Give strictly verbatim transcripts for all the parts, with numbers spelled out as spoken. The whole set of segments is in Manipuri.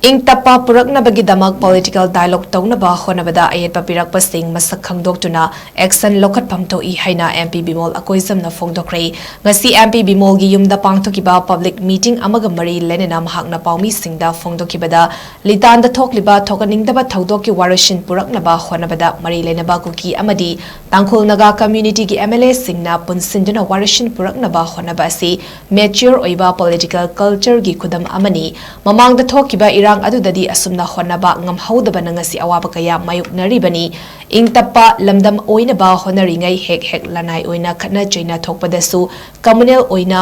ꯏꯪ ꯇꯞꯄ ꯄꯨꯔꯛꯅꯕꯒꯤꯗꯃꯛ political dialogue ꯇꯧꯅꯕ ꯍꯣꯠꯅꯕꯗ ꯑꯌꯦꯠꯄ ꯄꯤꯔꯛꯄꯁꯤꯡ ꯃꯁꯛ ꯈꯪꯗꯣꯛꯇꯨꯅ action ꯂꯧꯈꯠꯐꯝ ꯊꯣꯛꯏ ꯍꯥꯏꯅ M P ꯕꯤꯃꯣꯜ ꯑꯀꯣꯏꯖꯝꯅ ꯐꯣꯡꯗꯣꯛꯈ꯭ꯔꯦ꯫ ꯉꯁꯤ M P ꯕꯤꯃꯣꯜꯒꯤ ꯌꯨꯝꯗ ꯄꯥꯡꯊꯣꯛꯈꯤꯕ public meeting ꯑꯃꯒ ꯃꯔꯤ ꯂꯩꯅꯅ ꯃꯍꯥꯛꯅ ꯄꯥꯎꯃꯤꯁꯤꯡꯗ ꯐꯣꯡꯗꯣꯛꯈꯤꯕꯗ, ꯂꯤꯇꯥꯟꯗ ꯊꯣꯛꯂꯤꯕ ꯊꯣꯛꯍꯟꯅꯤꯡꯗꯕ ꯊꯧꯗꯣꯛꯀꯤ ꯋꯥꯔꯣꯏꯁꯤꯟ ꯄꯨꯔꯛꯅꯕ ꯍꯣꯠꯅꯕꯗ ꯃꯔꯤ ꯂꯩꯅꯕ ꯀꯨꯀꯤ ꯑꯃꯗꯤ ꯇꯥꯡꯈꯨꯜ ꯅꯥꯒꯥ community ꯒꯤ M L A ꯁꯤꯡꯅ ꯄꯨꯟꯁꯤꯟꯗꯨꯅ ꯋꯥꯔꯣꯏꯁꯤꯟ ꯄꯨꯔꯛꯅꯕ ꯍꯣꯠꯅꯕ ꯑꯁꯤ mature ꯑꯣꯏꯕ political culture ꯒꯤ ꯈꯨꯗꯝ ꯑꯃꯅꯤ꯫ ꯃꯃꯥꯡꯗ ꯊꯣꯛꯈꯤꯕ ꯏꯔꯥꯡ ꯑꯗꯨꯗꯗꯤ ꯑꯁꯨꯝꯅ ꯍꯣꯠꯅꯕ ꯉꯝꯍꯧꯗꯕꯅ ꯉꯁꯤ ꯑꯋꯥꯕ ꯀꯌꯥ ꯃꯥꯌꯣꯛꯅꯔꯤꯕꯅꯤ꯫ ꯏꯪ ꯇꯞꯄ ꯂꯝꯗꯝ ꯑꯣꯏꯅꯕ ꯍꯣꯠꯅꯔꯤꯉꯩ ꯍꯦꯛ ꯍꯦꯛ ꯂꯅꯥꯏ ꯑꯣꯏꯅ ꯈꯠꯅ ꯆꯩꯅ ꯊꯣꯛꯄꯗꯁꯨ communal ꯑꯣꯏꯅ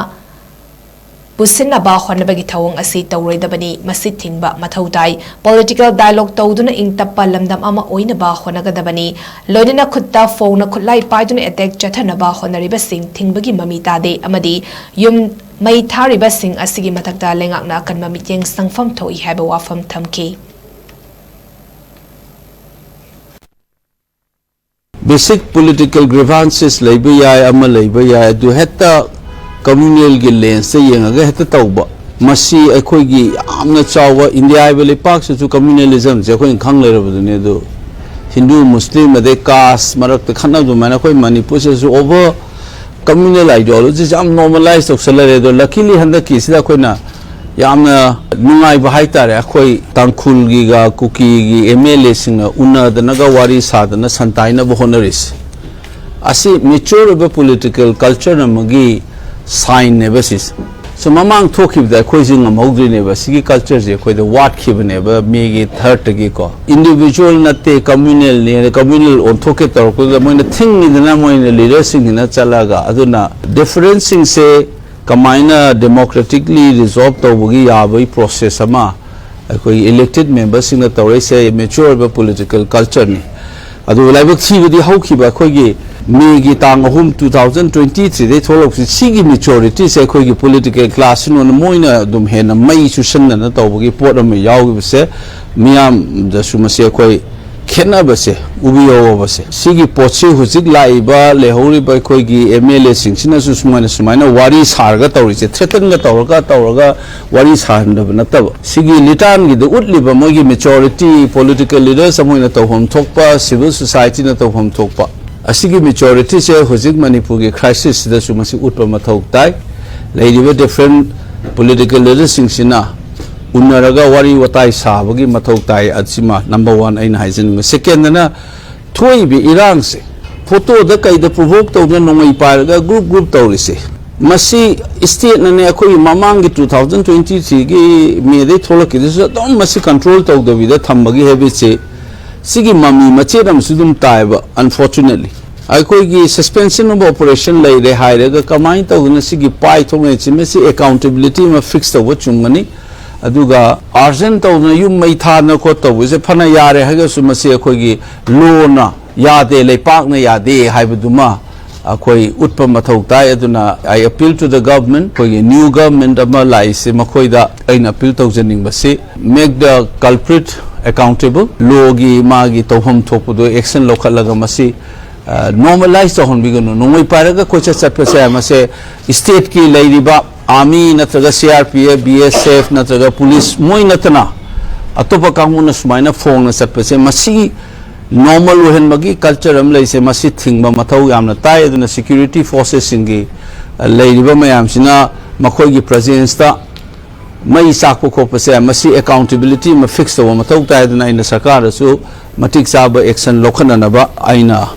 ꯄꯨꯁꯤꯟꯅꯕ ꯍꯣꯠꯅꯕꯒꯤ ꯊꯧꯑꯣꯡ ꯑꯁꯤ ꯇꯧꯔꯣꯏꯗꯕꯅꯤ꯫ ꯃꯁꯤ ꯊꯤꯡꯕ ꯃꯊꯧ ꯇꯥꯏ꯫ Political dialogue ꯇꯧꯗꯨꯅ ꯏꯪ ꯇꯞꯄ ꯂꯝꯗꯝ ꯑꯃ ꯑꯣꯏꯅꯕ ꯍꯣꯠꯅꯒꯗꯕꯅꯤ꯫ ꯂꯣꯏꯅꯅ ꯈꯨꯠꯇ ꯐꯣꯡꯅ ꯈꯨꯠꯂꯥꯏ ꯄꯥꯏꯗꯨꯅ attack ꯆꯠꯊꯅꯕ ꯍꯣꯠꯅꯔꯤꯕꯁꯤꯡ ꯊꯤꯡꯕꯒꯤ ꯃꯃꯤ ꯇꯥꯗꯦ ꯑꯃꯗꯤ ꯌꯨꯝ ꯃꯩ ꯊꯥꯔꯤꯕꯁꯤꯡ ꯑꯁꯤꯒꯤ ꯃꯊꯛꯇ ꯂꯩꯉꯥꯛꯅ ꯑꯀꯟꯕ ꯃꯤꯠꯌꯦꯡ ꯆꯪꯐꯝ ꯊꯣꯛꯏ ꯍꯥꯏꯕ ꯋꯥꯐꯝ ꯊꯝꯈꯤ꯫ Basic political grievances ꯂꯩꯕ ꯌꯥꯏ, ꯑꯃ ꯂꯩꯕ ꯌꯥꯏ, ꯑꯗꯨ ꯍꯦꯛꯇ communal ꯒꯤ lens ꯇ ꯌꯦꯡꯉꯒ ꯍꯦꯛꯇ ꯇꯧꯕ꯫ ꯃꯁꯤ ꯑꯩꯈꯣꯏꯒꯤ ꯌꯥꯝꯅ ꯆꯥꯎꯕ, ꯏꯟꯗꯤꯌꯥ ꯍꯥꯏꯕ ꯂꯩꯄꯥꯛꯁꯤꯁꯨ communalism ꯁꯦ ꯑꯩꯈꯣꯏꯅ ꯈꯪ ꯂꯩꯔꯕꯗꯨꯅꯤ꯫ ꯑꯗꯨ ꯍꯤꯟꯗꯨ, ꯃꯨꯁꯂꯤꯝ, ꯑꯗꯩ caste ꯃꯔꯛꯇ ꯈꯠꯅꯕ ꯑꯗꯨꯃꯥꯏꯅ ꯑꯩꯈꯣꯏ ꯃꯅꯤꯄꯨꯔꯁꯤꯗꯁꯨ over communal ideology ꯁꯦ ꯌꯥꯝ normalize ꯇꯧꯁꯜꯂꯔꯦ꯫ ꯑꯗꯣ luckily ꯍꯟꯗꯛꯀꯤꯁꯤꯗ ꯑꯩꯈꯣꯏꯅ ꯌꯥꯝꯅ ꯅꯨꯡꯉꯥꯏꯕ ꯍꯥꯏꯇꯥꯔꯦ, ꯑꯩꯈꯣꯏ ꯇꯥꯡꯈꯨꯜꯒꯤꯒ ꯀꯨꯀꯤꯒꯤ M L A ꯁꯤꯡꯅ ꯎꯅꯗꯅꯒ ꯋꯥꯔꯤ ꯁꯥꯗꯅ ꯁꯟꯇꯥꯏꯅꯕ ꯍꯣꯠꯅꯔꯤꯁꯦ꯫ ꯑꯁꯤ mature ꯑꯣꯏꯕ political culture ꯑꯃꯒꯤ sign ꯅꯦꯕ ꯁꯤꯁꯦ꯫ So ꯃꯃꯥꯡ ꯊꯣꯛꯈꯤꯕꯗ ꯑꯩꯈꯣꯏꯁꯦ ꯉꯝꯍꯧꯗ꯭ꯔꯤꯅꯦꯕ, ꯁꯤꯒꯤ culture ꯁꯦ ꯑꯩꯈꯣꯏꯗ ꯋꯥꯠꯈꯤꯕꯅꯦꯕ꯫ May ꯒꯤ third ꯇꯒꯤꯀꯣ, individual ꯅꯠꯇꯦ, communal ꯅꯦ, communal ꯑꯣꯟꯊꯣꯛꯀꯦ ꯇꯧꯔꯛꯄꯗꯨꯗ ꯃꯣꯏꯅ ꯊꯤꯡꯉꯤꯗꯅ, ꯃꯣꯏꯅ leader ꯁꯤꯡꯁꯤꯅ ꯆꯠꯂꯒ꯫ ꯑꯗꯨꯅ difference ꯁꯤꯡꯁꯦ ꯀꯃꯥꯏꯅ democratically resolve ꯇꯧꯕꯒꯤ ꯌꯥꯕꯒꯤ process ꯑꯃ ꯑꯩꯈꯣꯏꯒꯤ elected member ꯁꯤꯡꯅ ꯇꯧꯔꯛꯏꯁꯦ mature ꯑꯣꯏꯕ political culture ꯅꯤ꯫ ꯑꯗꯨꯒ ꯂꯥꯏꯕꯛ ꯊꯤꯕꯗꯤ ꯍꯧꯈꯤꯕ ꯑꯩꯈꯣꯏꯒꯤ May ꯒꯤ ꯇꯥꯡ ꯑꯍꯨꯝ, two thousand twenty three ꯗꯒꯤ ꯊꯣꯛꯂꯛꯄꯁꯤ, ꯁꯤꯒꯤ maturity ꯁꯦ ꯑꯩꯈꯣꯏꯒꯤ political class ꯁꯤꯅ ꯃꯣꯏꯅ ꯑꯗꯨꯝ ꯍꯦꯟꯅ ꯃꯩ ꯆꯨꯁꯟꯗꯅ ꯇꯧꯕꯒꯤ ꯄꯣꯠ ꯑꯃ ꯌꯥꯎꯈꯤꯕꯁꯦ ꯃꯤꯌꯥꯝꯗꯁꯨ ꯃꯁꯤ ꯑꯩꯈꯣꯏ ꯈꯦꯠꯅꯕꯁꯦ, ꯎꯕꯤꯌꯣꯕꯁꯦ, ꯁꯤꯒꯤ ꯄꯣꯠꯁꯤ ꯍꯧꯖꯤꯛ ꯂꯥꯛꯏꯕ ꯂꯩꯍꯧꯔꯤꯕ ꯑꯩꯈꯣꯏꯒꯤ ꯑꯦꯝ ꯑꯦꯜ ꯑꯦꯁꯤꯡꯁꯤꯅꯁꯨ ꯁꯨꯃꯥꯏꯅ ꯁꯨꯃꯥꯏꯅ ꯋꯥꯔꯤ ꯁꯥꯔꯒ ꯇꯧꯔꯤꯁꯦ, ꯊ꯭ꯔꯦꯇꯟꯒ ꯇꯧꯔꯒ ꯇꯧꯔꯒ ꯋꯥꯔꯤ ꯁꯥꯍꯟꯗꯕ ꯅꯠꯇꯕ, ꯁꯤꯒꯤ ꯂꯤꯇꯥꯟꯒꯤꯗ ꯎꯠꯂꯤꯕ ꯃꯣꯏꯒꯤ ꯃꯦꯆꯣꯔꯤꯇꯤ, ꯄꯣꯂꯤꯇꯤꯀꯦꯜ ꯂꯤꯗꯔꯁ ꯑꯃ ꯑꯣꯏꯅ ꯇꯧꯐꯝ ꯊꯣꯛꯄ, ꯁꯤꯚꯤꯜ ꯁꯣꯁꯥꯏꯇꯤꯅ ꯇꯧꯐꯝ ꯊꯣꯛꯄ, ꯑꯁꯤꯒꯤ ꯃꯦꯆꯣꯔꯤꯇꯤꯁꯦ ꯍꯧꯖꯤꯛ ꯃꯅꯤꯄꯨꯔꯒꯤ ꯀ꯭ꯔꯥꯏꯁꯤꯁꯁꯤꯗꯁꯨ ꯃꯁꯤ ꯎꯠꯄ ꯃꯊꯧ ꯇꯥꯏ꯫ ꯂꯩꯔꯤꯕ ꯗꯤꯐ꯭ꯔꯦꯟ ꯄꯣꯂꯤꯇꯤꯀꯦꯜ ꯂꯤꯗꯔꯁꯤꯡꯁꯤꯅ ꯎꯅꯔꯒ ꯋꯥꯔꯤ ꯋꯥꯇꯥꯏ ꯁꯥꯕꯒꯤ ꯃꯊꯧ ꯇꯥꯏ꯫ ꯑꯁꯤꯃ ꯅꯝꯕꯔ ꯋꯥꯟ ꯑꯩꯅ ꯍꯥꯏꯖꯅꯤꯡꯕ꯫ ꯁꯦꯀꯦꯟꯗꯅ, ꯊꯣꯛꯏꯕ ꯏꯔꯥꯡꯁꯦ, ꯐꯣꯇꯣꯗ ꯀꯩꯗ ꯄ꯭ꯔꯣꯚꯣꯛ ꯇꯧꯗꯅ ꯅꯣꯡꯃꯩ ꯄꯥꯏꯔꯒ ꯒ꯭ꯔꯨꯞ ꯒ꯭ꯔꯨꯞ ꯇꯧꯔꯤꯁꯦ, ꯃꯁꯤ ꯏꯁꯇꯦꯠꯅꯅꯦ ꯑꯩꯈꯣꯏꯒꯤ ꯃꯃꯥꯡꯒꯤ ꯇꯨ ꯊꯥꯎꯖꯟ ꯇ꯭ꯋꯦꯟꯇꯤ ꯊ꯭ꯔꯤꯒꯤ ꯃꯦꯗꯩ ꯊꯣꯛꯂꯛꯈꯤꯗꯨꯁꯨ ꯑꯗꯨꯝ ꯃꯁꯤ ꯀꯟꯇ꯭ꯔꯣꯜ ꯇꯧꯗꯕꯤꯗ ꯊꯝꯕꯒꯤ ꯍꯦꯕꯤꯠꯁꯦ, ꯁꯤꯒꯤ ꯃꯃꯤ ꯃꯆꯦꯠ ꯑꯃꯁꯨ ꯑꯗꯨꯝ ꯇꯥꯏꯕ, ꯑꯟꯐꯣꯔꯆꯨꯅꯦꯠꯂꯤ꯫ ꯑꯩꯈꯣꯏꯒꯤ suspension of operation ꯂꯩꯔꯦ ꯍꯥꯏꯔꯒ ꯀꯃꯥꯏꯅ ꯇꯧꯗꯅ ꯁꯤꯒꯤ ꯄꯥꯏ ꯊꯣꯛꯅꯔꯤꯁꯤ, ꯃꯁꯤ ꯑꯦꯀꯥꯎꯟꯇꯦꯕꯤꯂꯤꯇꯤ ꯑꯃ ꯐꯤꯛꯁ ꯇꯧꯕ ꯆꯨꯝꯒꯅꯤ꯫ ꯑꯗꯨꯒ ꯑꯥꯔꯖꯦꯟ ꯇꯧꯗꯅ ꯌꯨꯝ ꯃꯩ ꯊꯥꯗꯅ ꯈꯣꯠ ꯇꯧꯕꯁꯦ ꯐꯅ ꯌꯥꯔꯦ ꯍꯥꯏꯔꯒꯁꯨ, ꯃꯁꯤ ꯑꯩꯈꯣꯏꯒꯤ ꯂꯣꯅ ꯌꯥꯗꯦ, ꯂꯩꯄꯥꯛꯅ ꯌꯥꯗꯦ ꯍꯥꯏꯕꯗꯨꯃ ꯑꯩꯈꯣꯏ ꯎꯠꯄ ꯃꯊꯧ ꯇꯥꯏ꯫ ꯑꯗꯨꯅ I appeal to the government, ꯑꯩꯈꯣꯏꯒꯤ ꯅ꯭ꯌꯨ ꯒꯚꯔꯟꯃꯦꯟꯠ ꯑꯃ ꯂꯥꯛꯏꯁꯦ, ꯃꯈꯣꯏꯗ ꯑꯩꯅ ꯑꯄꯤꯜ ꯇꯧꯖꯅꯤꯡꯕꯁꯤ, make the culprit accountable, ꯂꯣꯒꯤ ꯃꯥꯒꯤ ꯇꯧꯐꯝ ꯊꯣꯛꯄꯗꯣ ꯑꯦꯛꯁꯟ ꯂꯧꯈꯠꯂꯒ ꯃꯁꯤ ꯅꯣꯔꯃꯦꯂꯥꯏꯁ ꯇꯧꯍꯟꯕꯤꯒꯅꯨ꯫ ꯅꯣꯡꯃꯩ ꯄꯥꯏꯔꯒ ꯀꯣꯏꯆꯠ ꯆꯠꯄꯁꯦ, ꯃꯁꯦ ꯏꯁꯇꯦꯠꯀꯤ ꯂꯩꯔꯤꯕ ꯑꯥꯔꯃꯤ ꯅꯠꯇ꯭ꯔꯒ C R P F, B S F ꯅꯠꯇ꯭ꯔꯒ ꯄꯨꯂꯤꯁ, ꯃꯣꯏ ꯅꯠꯇꯅ ꯑꯇꯣꯞꯄ ꯀꯥꯡꯕꯨꯅ ꯁꯨꯃꯥꯏꯅ ꯐꯣꯡꯅ ꯆꯠꯄꯁꯦ, ꯃꯁꯤ ꯅꯣꯔꯃꯦꯜ ꯑꯣꯏꯍꯟꯕꯒꯤ ꯀꯜꯆꯔ ꯑꯃ ꯂꯩꯁꯦ, ꯃꯁꯤ ꯊꯤꯡꯕ ꯃꯊꯧ ꯌꯥꯝꯅ ꯇꯥꯏ꯫ ꯑꯗꯨꯅ ꯁꯦꯀ꯭ꯌꯨꯔꯤꯇꯤ ꯐꯣꯔꯁꯦꯁꯁꯤꯡꯒꯤ, ꯑ, ꯂꯩꯔꯤꯕ ꯃꯌꯥꯝꯁꯤꯅ ꯃꯈꯣꯏꯒꯤ ꯄ꯭ꯔꯖꯦꯟꯁꯇ ꯃꯩ ꯆꯥꯛꯄ ꯈꯣꯠꯄꯁꯦ, ꯃꯁꯤ ꯑꯦꯀꯥꯎꯟꯇꯦꯕꯤꯂꯤꯇꯤ ꯑꯃ ꯐꯤꯛꯁ ꯇꯧꯕ ꯃꯊꯧ ꯇꯥꯏ꯫ ꯑꯗꯨꯅ ꯑꯩꯅ ꯁꯔꯀꯥꯔꯗꯁꯨ ꯃꯇꯤꯛ ꯆꯥꯕ ꯑꯦꯛꯁꯟ ꯂꯧꯈꯠꯅꯅꯕ ꯑꯩꯅ